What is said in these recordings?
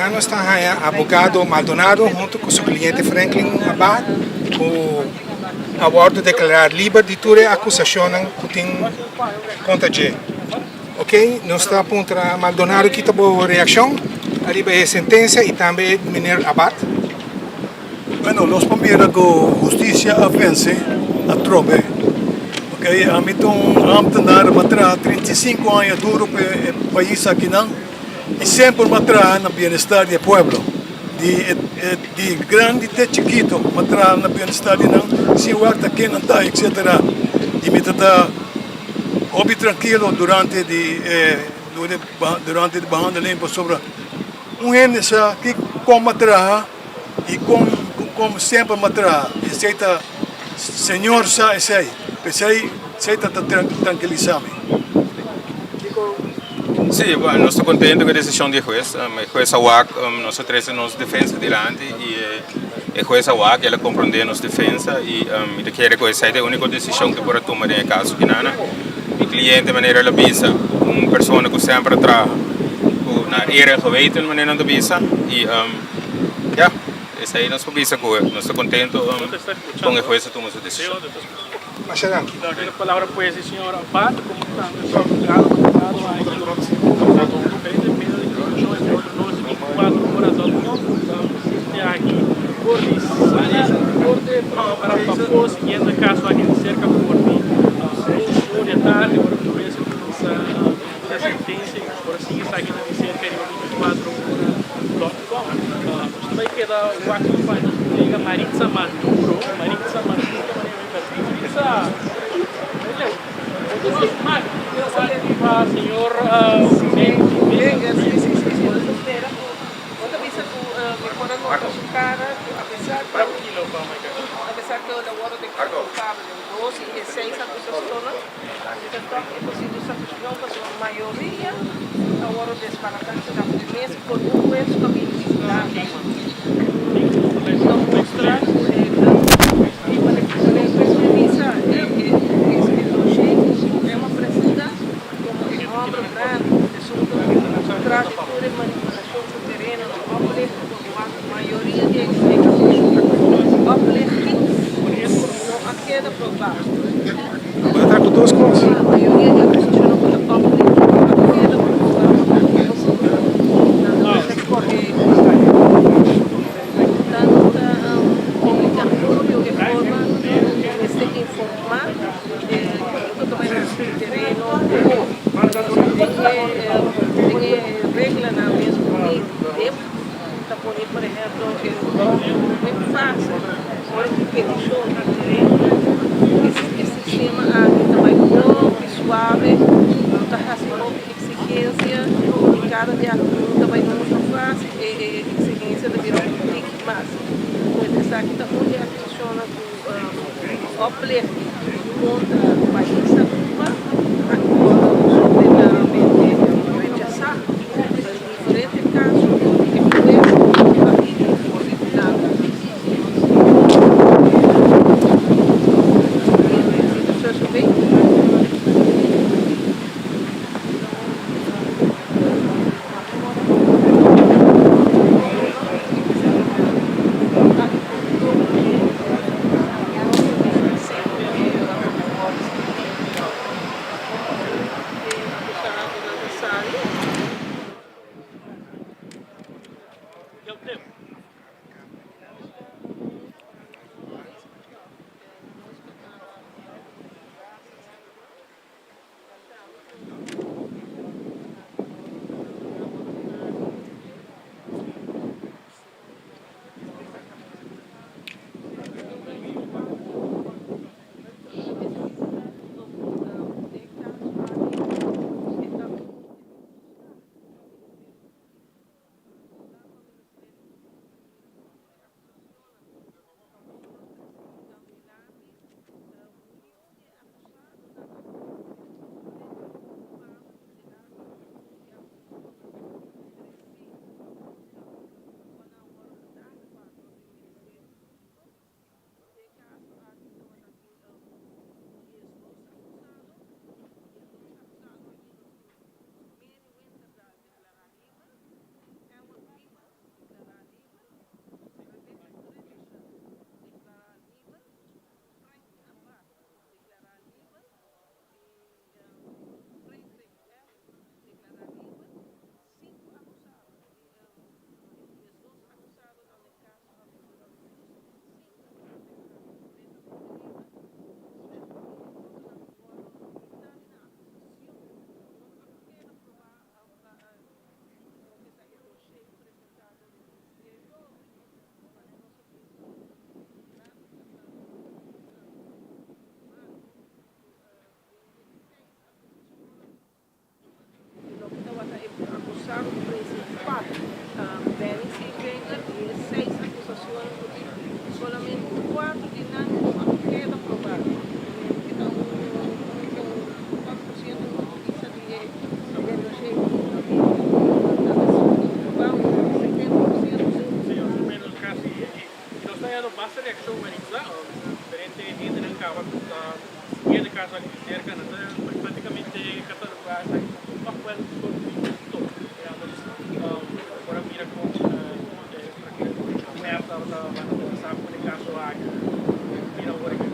Akinan nos ta haña abogado Maldonado hunto ku su kliente Franklin Abad ku a wòrdu deklará liber di tur e akusashonnan ku tin kontra dje. Ok, nos ta puntra Maldonado ki ta bo reakshon ariba e sentensia i tambe meneer Abad. Bueno, nos por mira ku hustisia a vense atrobe. Ok, ami ta un ambtenaar, mi a traha 35 aña duro pa e pais akinan i semper mi a traha na bienestar di e pueblo, di di grandi te chikito mi a traha na bienestar di nan sin wak ta ken nan ta etcetera. I mi ta ta hopi trankilo durante di e durante di behandeling pasobra un hende sa kon mi a traha. I kon kon semper mi a traha, esei ta Señor sa esei, p'esei esei ta ta trankilisá mi. Sí, bueno, nos ta contento cu e decision di e huez. E huez a wak, nos a trece nos defensa dilanti y e huez a wak y el a comprende nos defensa y mi ta kere cu esei ta e unico decision cu por a tuma den e caso kinana. Mi cliente, manera el a bisa, un persona cu semper a traha cu na eer en geweten, manera nan ta bisa, y. Ya, esei nos por bisa cu nos ta contento con e huez a tuma su decision. Masha danki. Bon, nos ta bai keda wak pa nos kolega Maritza Maduro. Maritza Maduro, Maritza, pa señor Bien, sí, sí, sí, sí. Bo ta bisa ku mi por a nota su cara ku a pesar ku a pesar ku el a wòrdu deklará kulpabel den dos i e seis akusashonnan, e ta tòg e por sinti satisfakshon pasobra mayoria a wòrdu desbaratá será ku e mes por un hues ku a bini visitá Ta mustra ku e i manera e bisa e e doshé ku em a presentá komo e hòmber grandi esun ku tras di tur e manipulashon ku tereno na oplicht ku wak mayoria di e oplichting no a keda probá. Bo ta traha ku dos kos. E sistema aki ta bai hopi suave, no ta hasi hopi exigencia y cada biaha cu un ta bai na otro fase e exigencia ta bira un tiki mas. Pues esaki ta un di e acusacionnan cu oplicht contra pais Aruba a wordo completamente rechasa. Diferente caso di e hues a bini for di Hulanda. akusado prinsipal, Benny Seevinger, di e seis akusashonnan ku tin, solamente kuater di nan no a keda probá. E ta un 4% no bisa di e denuncia di ta probá, un 70%. Sí, mas o menos casi. Y nos ta haya basta reaccion, Maritza, diferente hendenan caba cu ta siguiendo e caso aki di cerca, nan ta practicamente cataloga esaki como toch wel un soort di insulto. Digamos, por a mira con web tabata bastante pasa con e caso aki. Mira awor cu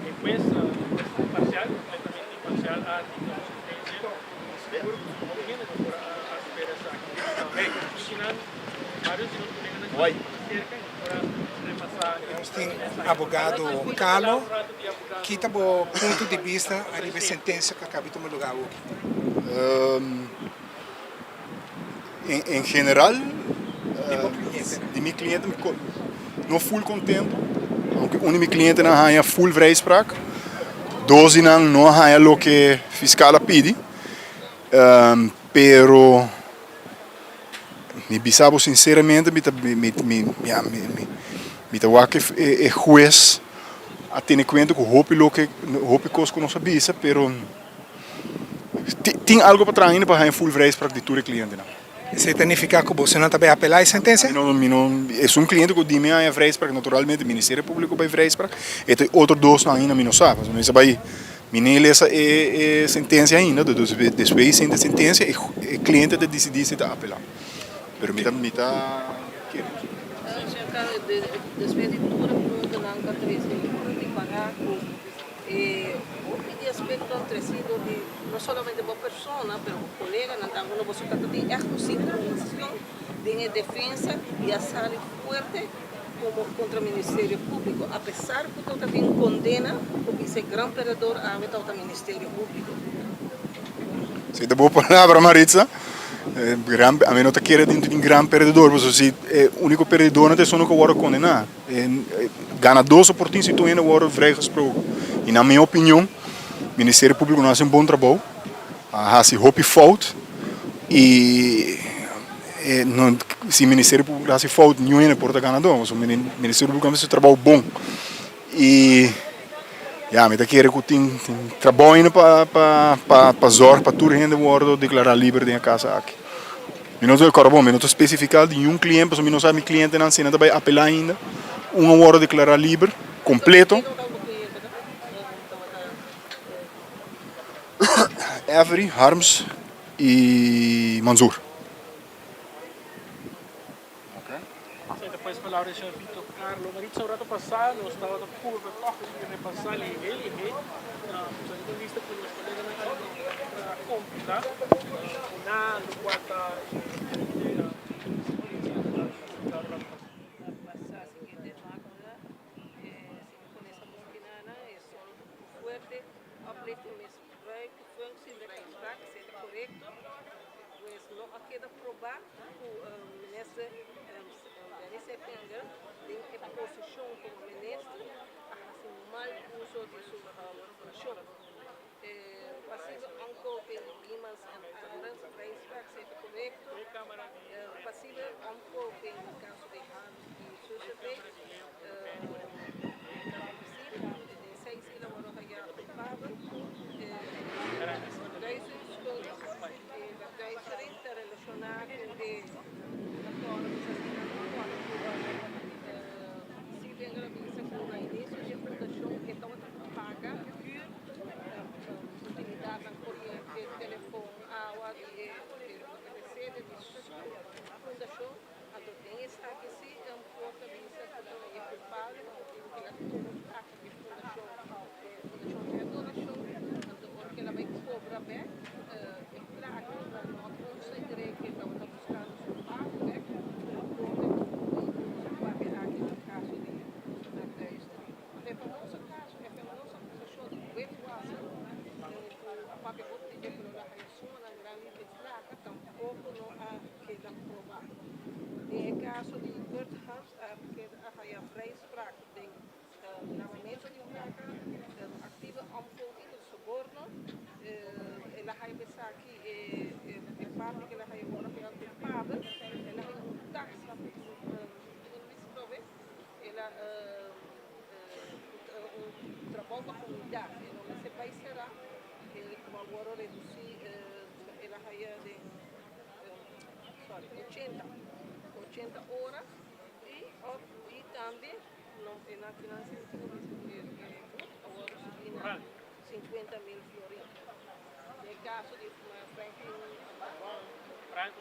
e hues, hues imparcial, completamente imparcial a dicta un sentencia. Sigur cu hopi hende no por a spera esaki. Kinan varios di nos coleganan cu ta cerca y por a repasa. Nos tin abogado Carlo. Ki ta bo punto di bista ariba e sentencia cu a caba di tuma lugar awoki? En general, di mi cliente no full contento, aunke un di mi clientenan a haña full vrijspraak, dos di nan no a haña loke fiscal a pidi, pero mi bisa bo sinceramente mi ta mi ta wak e hues a tene cuenta cu hopi loke hopi cos cu nos a bisa pero Tin algo pa traha ainda pa haña full vrijspraak di tur e clientenan. Esei ta nifica cu bosonan ta bay apela e sentencia? Mi no, mi no, esun cliente cu di mi haña vrijspraak, naturalmente Ministerio Publico bay vrijspraak, e ta e otro dosnan ainda mi no sa, pasobra mi sa bay, mi no lesa e sentencia ainda, dus despues di sinti e sentencia e cliente ta dicidi si ta apela, pero mi ta, mi ta kere. Despues di tur e puntonan cu a trece, mi por ripara cu E hopi di aspekto a tresi dor di no solamente bo persona pero bo koleganan tambe no boso ta tin ègt un sinkronisashon den e defensa i a sali fuerte komo kontra Ministerio Públiko apesar ku tabata tin un kondena ku bisa e gran perdedor awe tabata Ministerio Públiko. Si ta bo palabra Maritza, gran ami no ta kere den tin gran perdedor pasobra si e úniko perdedornan ta esun ku a wòrdu kondená. Ganadó so por tin si tur hende wòrdu vrijgesproken. I na mi opinion Ministerio Públiko no hasi un bon trabou, a hasi hopi fout i si Ministerio Públiko hasi fout niun hende por ta ganadó pasobra Ministerio Públiko a hasi su trabou bon. I ya mi ta kere ku tin trabou ainda pa zòrg pa tur hende wòrdu deklará liber den e kasa aki. Mi no ta kòrda bon, mi no ta spesifiká di niun kliente pasobra mi no sa mi klientenan si nan ta bai apelá ainda. Un a wòrdu deklará liber kompleto. Avery, Harms i Mansour. Esei pues palabra di señor Vito Carlo. Maritza, un rato pasá nos tabata purba tòg di repasá lihé lihé nos a lista ku nos koleganan a kompilá ku nan lokual ta Pues no a keda probá ku minister Benny Sevinger den e posishon komo minister a hasi mal uso di su funshon. Pasieve omkoping Biemans en Arends vrijspraak esei ta korekto. Pasieve omkoping kaso di Harms i Susebeek si den seis isla wòrdu haya kulpabel. Verduistering ta relashoná ku e akòrdo ku sa asina ku Sievinger a bisa ku na inisio di e fundashon e tabata paga hür utilidatnan koriente, telefon, awa di e sede di su fundashon. Anto den esaki si un por ta bisa ku ta e kulpabel pa motibu ku el a tuma plaka di e fundashon, e fundashon haya donashon, anto ora ku el a bai kobra bek e plaka no a konsider'é ku e tabata buskando su pago bek, pero korte ku papia aki na kaso di verduistering. Anto e famoso kaso, e famoso akusashon di witwassen ku a papia hopi di dje pero el a haya sumanan grandi di plaka tampoko no a keda probá. Den e kaso di Kurt Harms a keda a haya vrijspraak den lavamento di plaka, actieve omkoping, soborno. El a haya esaki e parti ku el a haya ora ku. sorry, 80, 80 ora y of y tambe no e na kinan si tin ku bisa ku e but a wòrdu subi na 50 mil florin. Den kaso di Franklin Abad,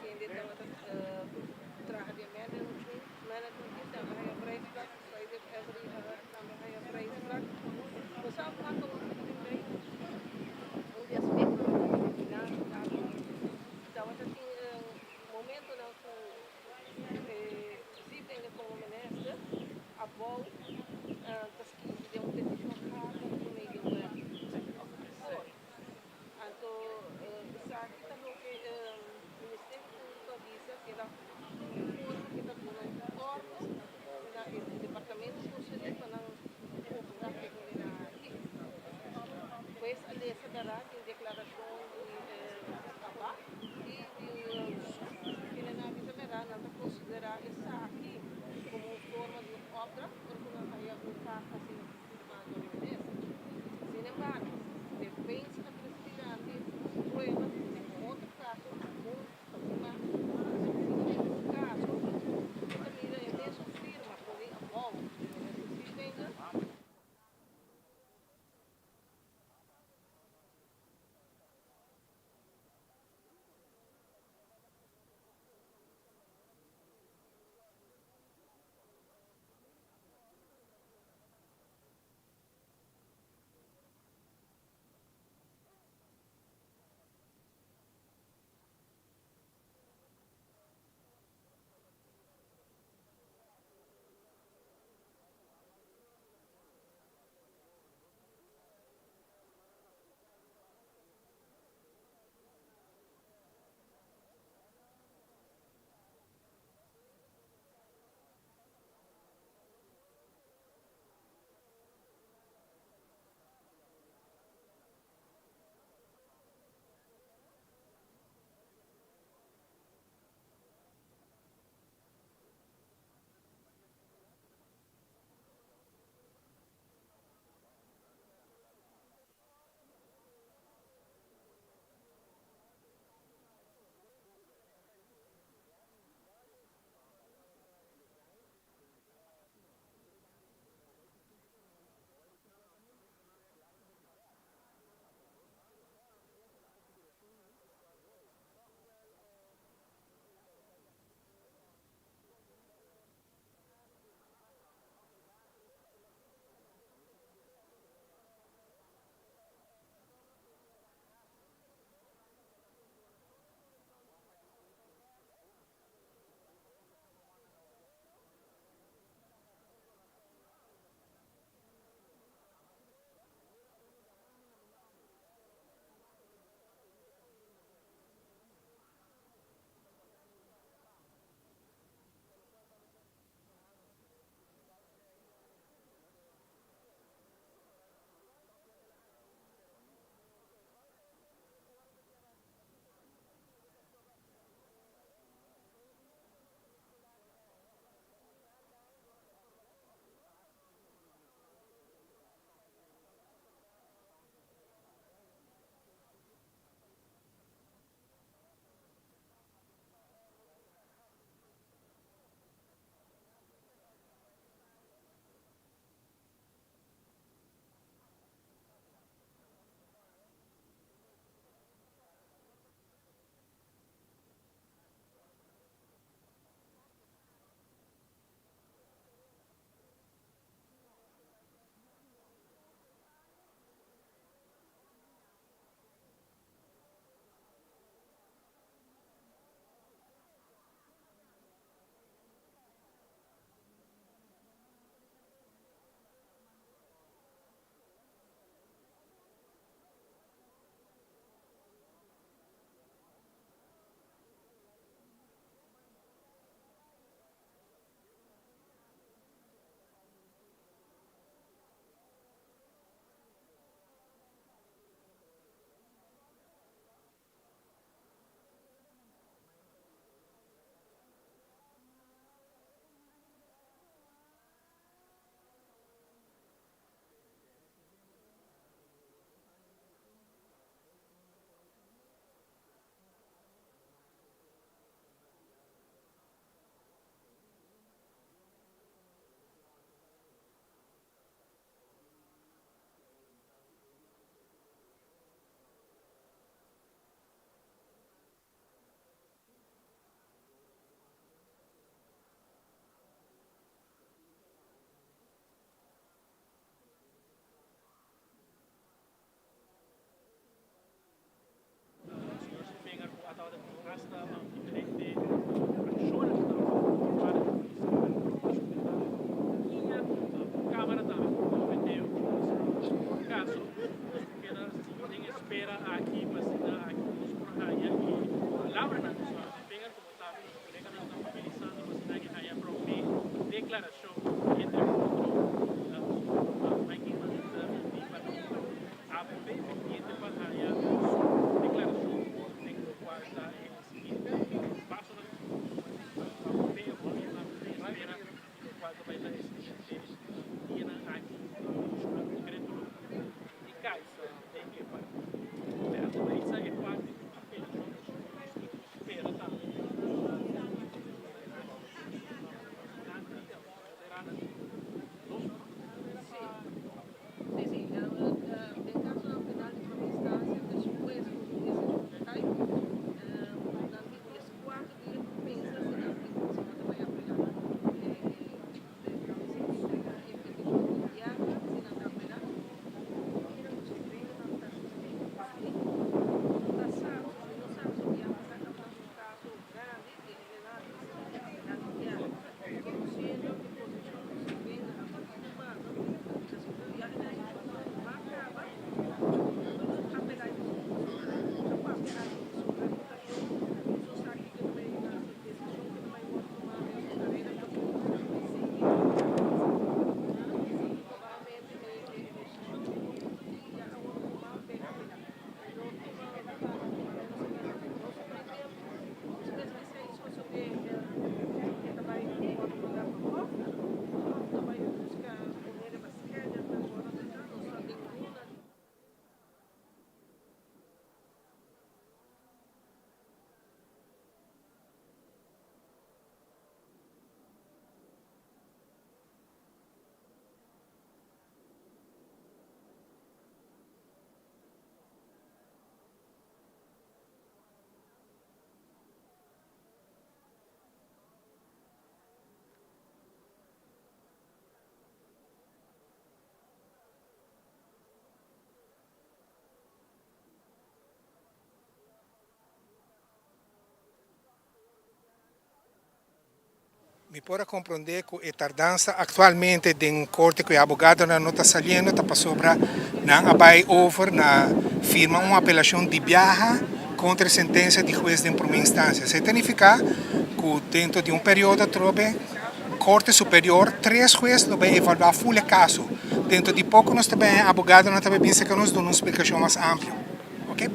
kende tabata traha den management, management team tambe haya vrijspraak, Frederick Every tambe haya vrijspraak. Bo sa cuanto un di aspectonan di finansa ta cu tabata tin momentonan cu Zievinger como minister abou ta skirbi den un peticion carta cu medio web of por. Anto esaki ta loke Ministerio Público a bisa cu e ta forma cu ta duna ordo na e departamento concerni pa nan cobra e hendenan aki. Pues a lesa dara tin declaracion di Abba y di su hendenan a bisa mera nan ta considera esaki como un forma di un opdracht ora cu nan ta haya un carta asina firma door di minister. Sin embargo, defensa a trece dilanti prueba di un otro caso un kaso ku ta mira e mesun firma pone abou di Minister Sievinger. Mi por a komprondé ku e tardansa aktualmente den korte ku e abogadonan no ta saliendo ta pasobra nan a bai over na firma un apelashon di biaha kontra e sentensia di hues den promé instansia. Esei ta nifiká ku dentro di un periodo atrobe Korte Superior tres hues lo bai evaluá ful e kaso. Dentro di poko nos ta bai haña abogadonan ta bai bin serka nos duna un splikashon mas amplio. Oke.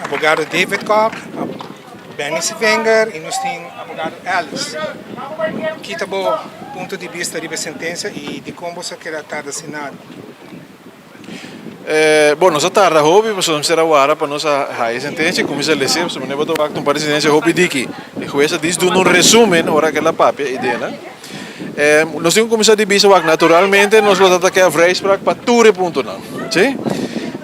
Abogado David Kok, Benny Sevinger y nos tin abogado Alice. Ki ta bo punto di bista riba e sentencia y dicon bo sa keda tarda Senado? Bon, nos a tarda hopi pasobra nos mester a wara pa nos a haya e sentencia y cuminsa lese pasobra manera bo ta wak ta un par di sentencia hopi diki. E hues a dis duna un resumen ora ke el a papia ideanan. Nos tin ku kuminsá di bisa wak naturalmente nos lo ta ta keda vrijspraak pa tur e puntonan, si.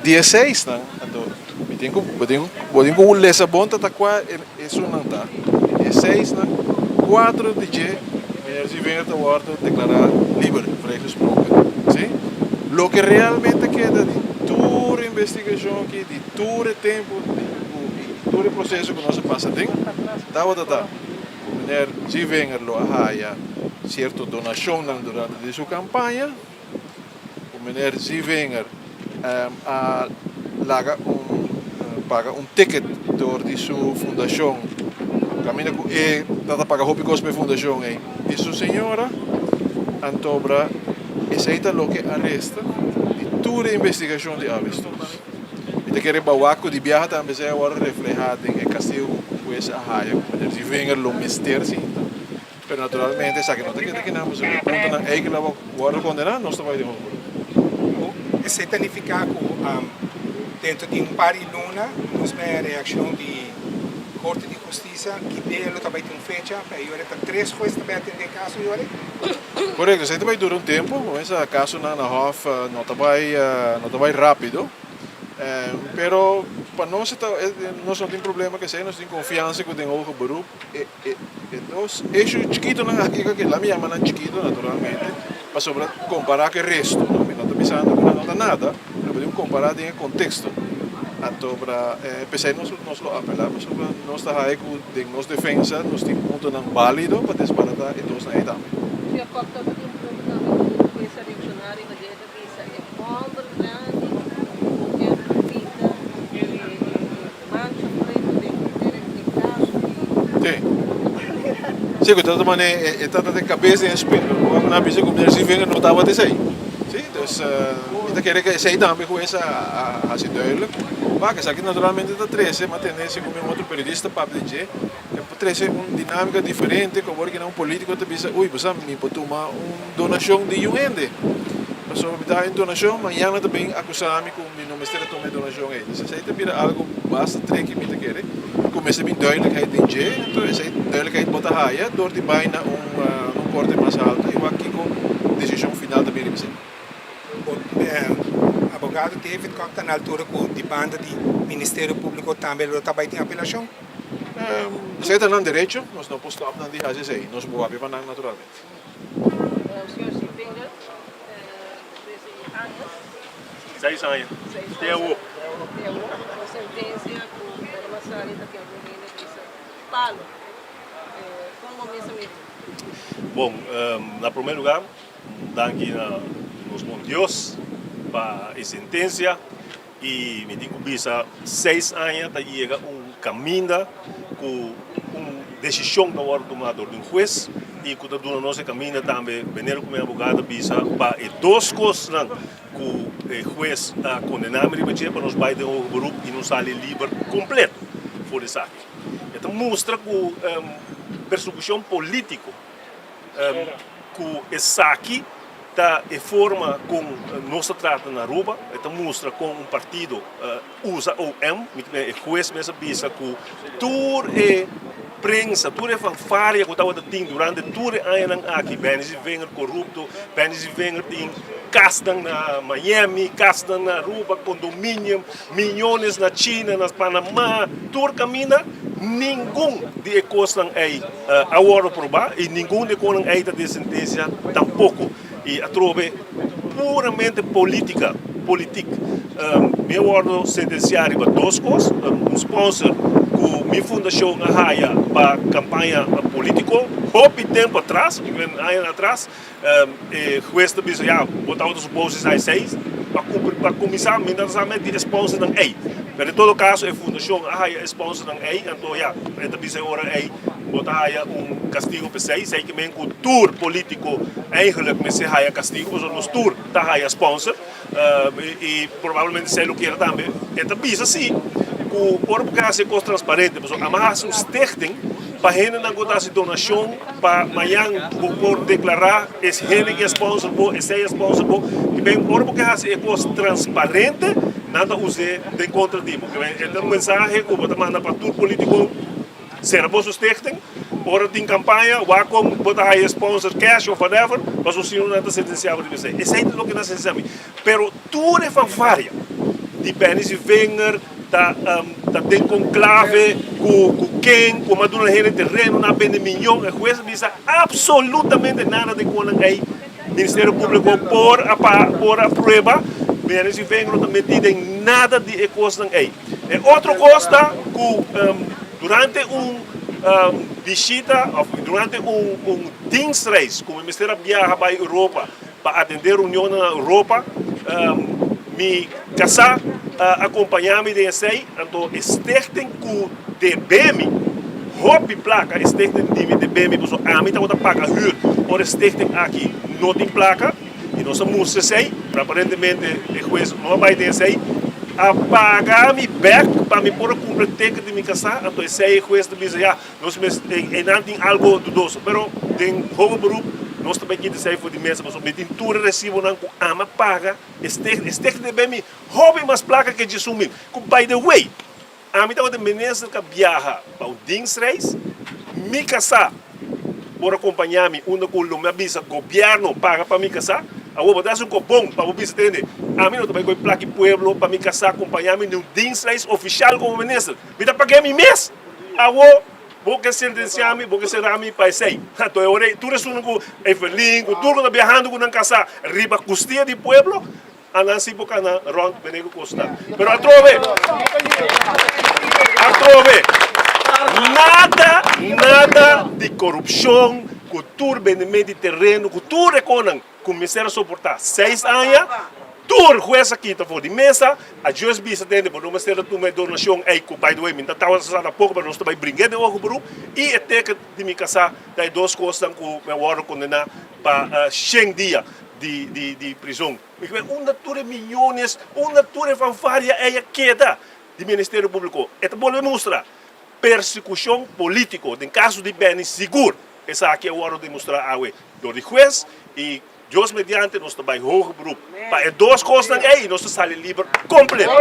Di e seisnan anto mi tin ku bo tin ku bo tin ku lesa bon ta ta kua esunnan ta. Di e seisnan kuatro di dje meneer Zivinger ta wòrdu deklará liber, vrijgesproken, si. Loke realmente keda di tur e investigashon aki, di tur e tempu di ku i tur e proseso ku nos a pasa aden tabata ta. Ku meneer Zivinger lo a haya sierto donashonnan durante di su kampaña. Ku meneer Zivinger a laga un paga un ticket dor di su fundashon kaminda ku e ta paga hopi kos pa e fundashon ei di su señora. Antobra esei ta loke a resta di tur e investigashon di Avistos. Mi ta kere bawa ku di biaha tambe esei a wòrdu reflehá den e kastigu ku hues a haya ku meneer Zivinger lo mester sinta. Pero naturalmente esaki no ta keda kinan pasobra e puntonan ei ku lo a wòrdu kondená nos ta bai den hof beroep. Esei ta nifiká ku. Dentro di un par di luna nos mei reaccion di Corte di Husticia ki dia lo ta bay tin un fecha pa e yore ta tres hues ta bay atende e caso yore. Correcto, esey ta bay dura un tempo, como esa casonan na Hof no ta bay no ta bay rapido, pero pa nos e ta nos no tin problema cu esey, nos tin confiansa cu den hoger beroep e e e dos issue chikitonan aki cu la mi yama nan chikito naturalmente pasobra compara cu e resto no mi no ta bisando cu nan no ta nada. Pero bo tin ku kompará den e konteksto. Anto pra p'esei nos nos lo apelá pasobra nos ta haña ku den nos defensa nos tin puntonan bálido pa desbaratá e dosnan ei tambe. Señor Kok tabata tin un punto tambe ku mester reakshoná riba dje, e ta bisa e hòmber grandi ku kier pinta e mancha pretu den henter e kaso di. Sí. Sí, ku ta manera e ta den kabes den e spil. Bo a bisa ku Meneer Zievinger no tabata esei. Sí, dus mi ta kere ku esei tambe hues a hasi duidelijk. Wak, esaki naturalmente ta trese, mi a tende segun mi un otro periodista papia di dje, e por trese un dinámika diferente ku awor kinan un polítiko ta bisa, ui, bo sa mi por tuma un donashon di yu hende, pasobra mi ta haña un donashon, mañana ta bin akusá mi ku mi no mester a tuma e donashon ei. Dus esei ta bira algu basta triki mi ta kere, ku mester bin duidelijkheid den dje, anto esei duidelijkheid bo ta haya dor di bai na un korte mas haltu i wak kiko desishon final ta bin riba esei. Abogado David Kok ta na altura ku di banda di Ministerio Públiko tambe lo ta bai tin apelashon? Esei ta nan derecho, nos no por stòp nan di hasi esei, nos por papia pa nan naturalmente. Señor Sievinger, despues di años. Seis aña. Te awo. Te awo. Un sentencia cu ora mas sali ta tin algun hende bisa palo. Con bo mes a mira? Bon, na primer lugar, danki na nos bon Dios pa e sentencia y mi tin cu bisa seis aña ta yega un caminda cu un decision ta wordo tuma door di un hues y cu ta duna nos e caminda tambe, manera cu mi abogado a bisa, pa e dos cosnan ku e hues a kondená mi riba dje pa nos bai den hoger beroep i nos sali liber kompleto for di esaki. E ta mustra ku persekushon polítiko ku esaki ta e forma kon nos ta trata na Aruba, e ta mustra kon un partido usa OM, mi ta e hues mes a bisa ku tur e prensa, tur e fanfaria ku tabata tin durante tur e añanan aki, Benny Zievinger korupto, Benny Zievinger tin kasnan na Miami, kasnan na Aruba, condominium, miyones na China, na Panama, tur kaminda, ningun di e kosnan ei a wòrdu probá i ningun di e kosnan ei ta den sentensia tampoko. I atrobe puramente politica, politiek. Mi a wordo sentencia riba dos cos, un sponsor cu mi fundacion a haya pa campaña politico hopi tempo atras, añanan atras, e hues ta bisa ya bo tabata supose esai seis, pa cumpri, pa cuminsa mi no ta sa met di e sponsornan ey, pero en todo caso e fundacion a haya e sponsornan ey, anto ya e ta bisa e ora ey. Bo ta haya un castigo p'esey, esey ke men ku tur politico eigenlijk mester haya castigo pasobra nos tur ta haya sponsor y probablemente esey lo kier tambe. E ta bisa si ku ora bo ke hasi e kos transparente pasobra ama hasi un stichting pa hendenan ku ta hasi donacion pa mañan bo por declara es hende ke a sponsor bo, esey a sponsor bo. Ke men ora bo ke hasi e kos transparente nan ta us'e den kontra di bo. Ke men e ta un mensahe ku bo ta manda pa tur politico. Sera boso stichting, ora tin campaña, wak con bo ta haya sponsor cash of whatever, pasobra si no nan ta sentencia bo riba esey. Esey ta loke nan sentencia mi. Pero tur e fanfaria di Benny Zievinger ta ta den conclave cu cu ken, cu a duna hende tereno, nan a bende miyon, e hues a bisa absolutamente nada den con nan ey. Ministerio Publico por a por a prueba, Benny Zievinger no ta meti den nada di e cosnan ey. E otro kos ta ku durante un bishita òf durante un dienstreis ku mi mester a biaha bai Europa pa atendé reunionnan na Europa, mi kasá a akompañá mi den esei, anto e stichting ku debe mi hopi plaka, e stichting di mi debe mi pasobra ami tabata paga hür ora e stichting aki no tin plaka. I nos a mustra esei, pero aparentemente e hues no a bai den esei. A paga mi bek pa mi por a kumpra e teken di mi kasá, anto esei e hues ta bisa, ya, nos mes, einan tin algo dudoso. Pero den hoger beroep nos. Nos ta bai kita esei for di mesa pasobra mi tin tur e resibonan ku ami a paga e stichting. E stichting ta bai mi hopi mas plaka ke 11 mil. Ku by the way, ami tabata minister ku a biaha pa un dienstreis, mi kasá por a kompañá mi unda ku lo mi a bisa gobièrnu paga pa mi kasá. Awor bo ta hasi un kobon pa bo bisa tende, ami no ta bai kohe plaka di pueblo pa mi kasá kompañá mi den un dienstreis ofishal komo minister. Mi ta pag'é mi mes. Awor bo ke sentensiá mi, bo ke será mi pa esei. Anto e ora ei tur esun ku Evelyn ku tur ku ta biahando ku nan kasá riba kustia di pueblo, a nan si por kana rònt mene ku kos ta. Pero atrobe, atrobe, nada, nada di korupshon ku tur bendimento di tereno, ku tur e konan ku mester a soportá seis aña, tur hues a kita for di mesa, a just bisa tende bo no mester a tuma e donashon ei ku by the way mi ta tabata sa tampoco pero nos ta bai bring'é den hoger beroep i e teken di mi kasá ta e dos kosnan ku mi a wòrdu kondená pa shen dia di di di prizon. Mi ke unda tur e miyones, unda tur e fanfaria ei a keda di Ministerio Públiko? E ta bolbe mustra persekushon polítiko den kaso di Benny sigur esaki a wòrdu demostrá awe dor di hues i Dios mediante nos ta bai hoger beroep pa e dos kosnan ei i nos ta sali liber kompleto.